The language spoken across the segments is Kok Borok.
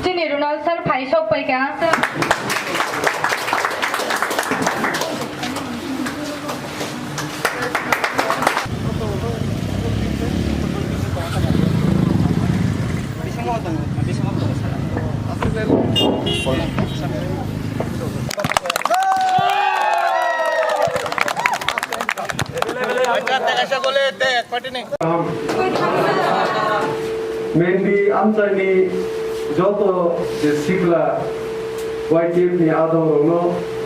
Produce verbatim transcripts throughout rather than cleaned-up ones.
Chini Ronald sir phai sok pai kha. Mendi amchaini joto je sikla Y T F ni adong rokno,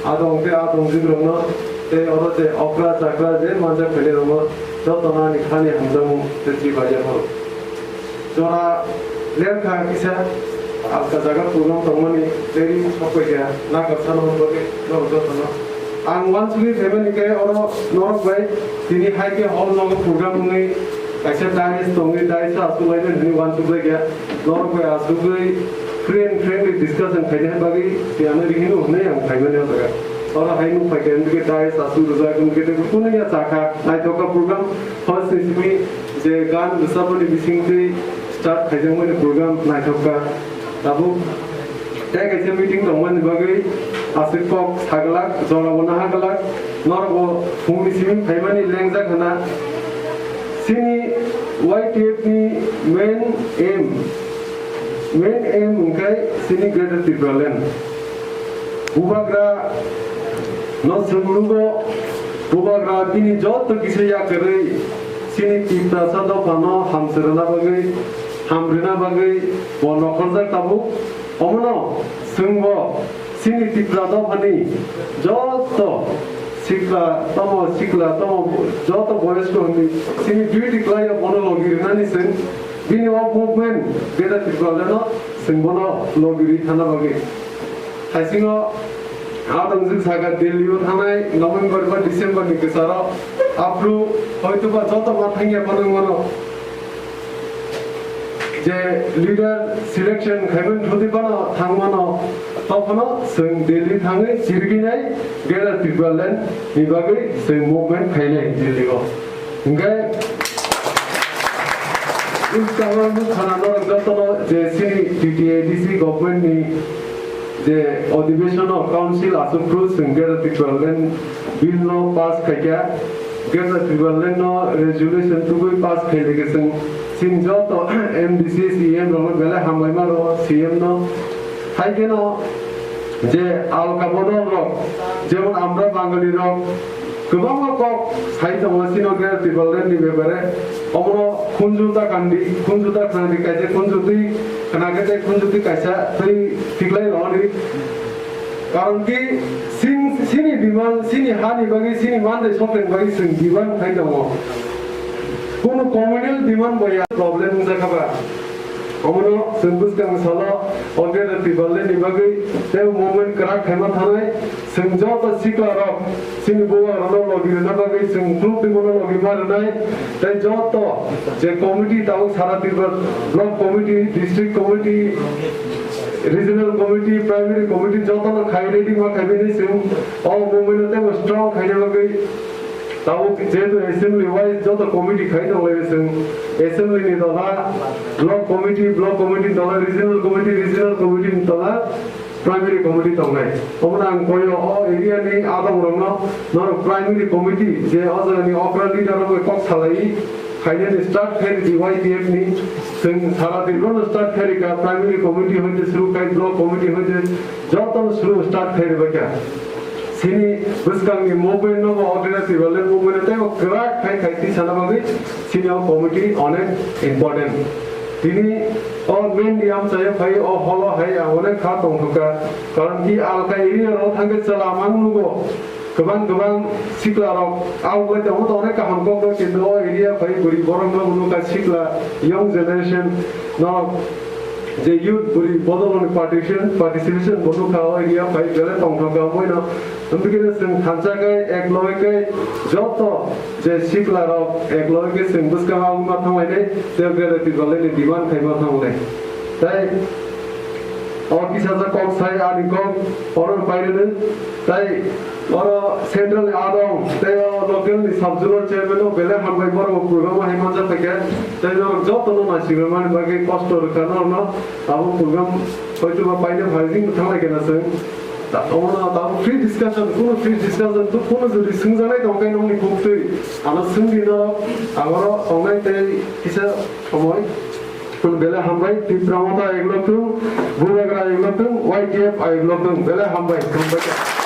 adong tei adongjwk rokno, tei oro je okra chakra je manjak phainai rokno jotono ani khani hamjakmung tei chibai yapharo. Jora lerkha kisa alka jaga program tongmani tei sokphaikha nakarsa no bagwi norok jotono. Ang uansugwi phaimani khe oro norok bai tini hai khe hall nogo program wngwi kaisa dais tongwi dais o aswk lainani hwnwi uansukjakya. Norok bai aswkwi free and friendly discussion khainai bagwi tiyana rihino hwnwi ang phaimani o jaga. Oro hai nuk phaikha hwnwi khe dais aswk rwjak hwnwi khe tei kunu ya chakha naithokha program. First ni simi je gan rwchapmani bisingtwi start khaijakmani program naithokha. Tabuk tei kaisa meeting tongmani bagwi aswk kok saglak, jorabo naha glak, norokbo phungni simi phaimani lengjak hwna. Chini Y T F ni main aim, main aim hwnkhe chini Greater Tipraland. Bubagra no chwng nugo, bubagra bini joto kisa yakarwi chini Tiprasa dophano hamswrwna bagwi, hamrwna bagwi bo nokhorjak tabuk. Omono chwngbo chini Tipra dophani joto sikla tamo, sikla tamo, joto boyosko hwnwi chini duty kwlaio bono logi rwnani chwng bini o movement Greater Tipralandno chwng bono logi rwi thana bagwi. Haisingo adongjwk saka Delhi o thanai November ba December ni kwcharo aphru hoitoba joto ma thangya phano wngmano je leader selection khaimani thudi phano thangmano tophano chwng Delhi thangwi chiriginai Greater Tipraland ni bagwi chwng movement khainai Delhi o. Hingke, bwskango nukha na norok jotono je chini T T A D C government ni je odhibeshon o council aswk phuru chwng Greater Tipraland bill no pass khaikha, Greater Tipraland no resolution tubui pass khailai khe chwng chini joto M D C, C M rok no belai hamlaima rwo, C M no. Hai kheno je alka bodol rok, jemon amra Bangali rok, kwbangma kok sai tongo chini Greater Tipraland ni bepare. Omono khunju ta kandi, khunju ta khandi, kaisa khunju twi khna khe tei khunju twi kaisa twi thiklai rwni. Karon ki chini demand, chini hani bagwi, chini mandai sokren bagwi chwng demand khai tongo. Kunu communal demand bo ya problem wngjakha ba. Omono chwng bwskang salo o Greater Tipraland ni bagwi tei movement kwrak khaima thanai, chwng joto sikla rok chini bubagrano logi rwna bagwi chwng khuluk twi bono logi ma rwnai, tei joto je committee tabuk sara Tripura block committee, district committee, regional committee, primary committee jotono khai ready ma khai bini chwng o movement no teibo strong khaina bagwi. Tabuk jehetu assembly wise joto committee khai tonglai chwng, assembly ni tola block committee, block committee ni tola regional committee, regional committee ni tola primary committee tongnai. Omono ang koyo o area ni adong rokno norok primary committee je o jaga ni okra leader rok bai kok salai khainani start khairi di Y T F ni chwng sara di bono start khairi ka primary committee hoite suru khai block committee hoite joto suru start khairi bai ka. Chini bwskangni movement no bo ordinary Tipraland movement no teibo kwrak khai khai twi sana bagwi chini o committee onek important. Tini o main ni amchai phai o holo hai ang onek kha tongthokha. Karon ki alka area ro thangkhe chwla mang nugo. Kwbang kwbang sikla rok aw bai tongo to onek kaham kok no kintu o area phai bwrwi borok no nukha sikla young generation no je youth bwrwi bodolni participation, participation bo nukha o area phai belai tongthok kha omoino. Hwnbikhe chwng thansa khe ek loge khe joto je sikla rok ek loge khe chwng bwskango wngma thanglainai tei Greater Tipralandni demand khaima thanglainai. Tei o kisa kok sai ani kok oro painani tei oro central ni adong tei o Local ni sub zonal chairman o belai hambai, borok bo program o hai manja phaikha, tei norok joto no naisingwi mani bagwi kosto rwkha norok no, abo program hoito ba paina phaijing thanglai kena chwng. Ta-, omo no tabuk free discussion, kunu free discussion, tu kunu jodi swngjaknai tong khe nokni buktwi, ano swngdi norok, aboro tongnai tei kisa somoi. Belai hambai, Tipra Motha ayuk lokthung, Bubagra ayuk lokthung, Y T F ayuk lokthung, belai hambai, hambai.